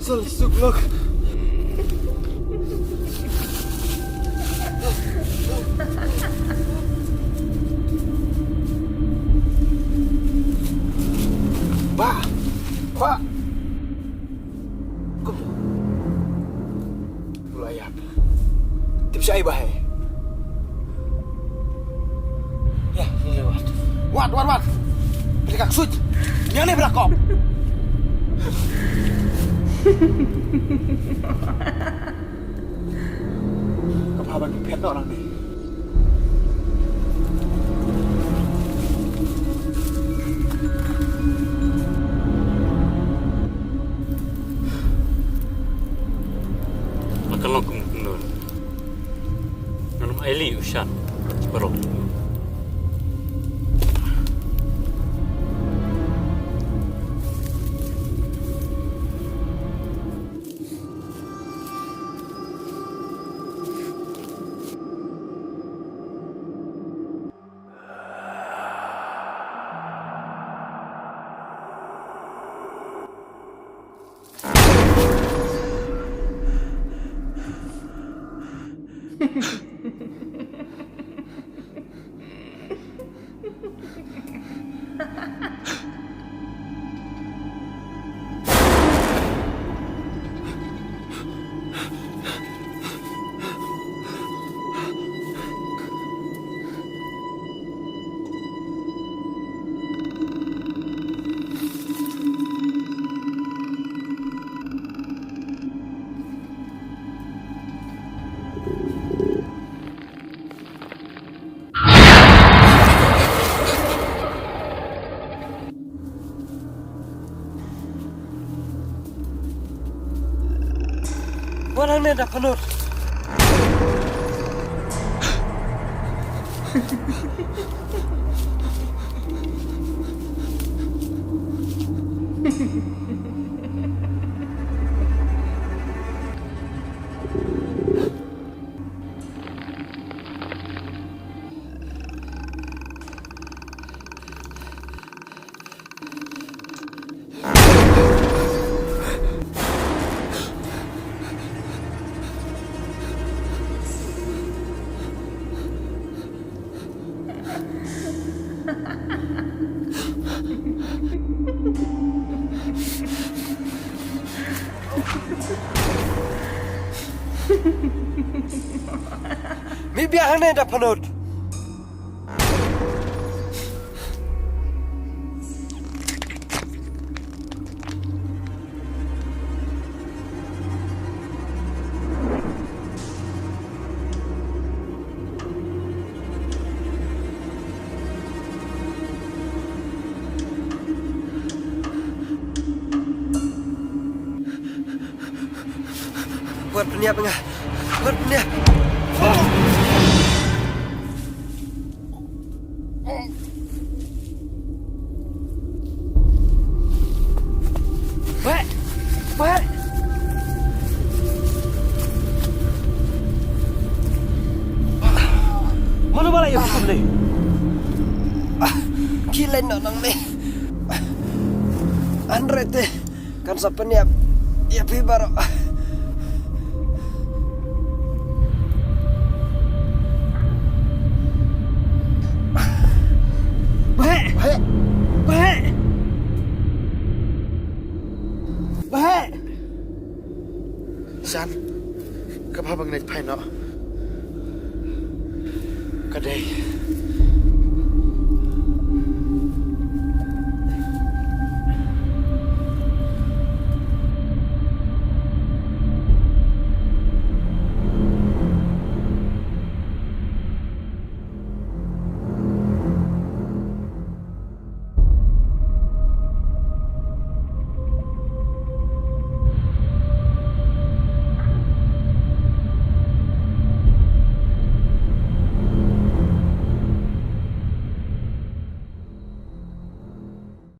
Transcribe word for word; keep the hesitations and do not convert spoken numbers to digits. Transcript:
Sel suk lok. Ba. Ba. Kum. Ruayat. Tip sha ai ba hai. Ya, ni lewat. Wat, wat, wat. Pili kak suit. Yang ni berakop. Kapa bagi pet orang ni. Makan lokong kendor. Ngan ai li ushan. Baroh. Wan hangne da pynlut. Mih biang hangne da pynlut. Wat pynïap nga. Wat pynïap. Weh! Weh! Mano ba la ïa hukum ni? Ki leit noh nangne. Hynrei te kan sa pynïap ïa phi baroh. Bah! Bah! Bah! Bah! Shan, kaba bang nai phai noh. Ka dei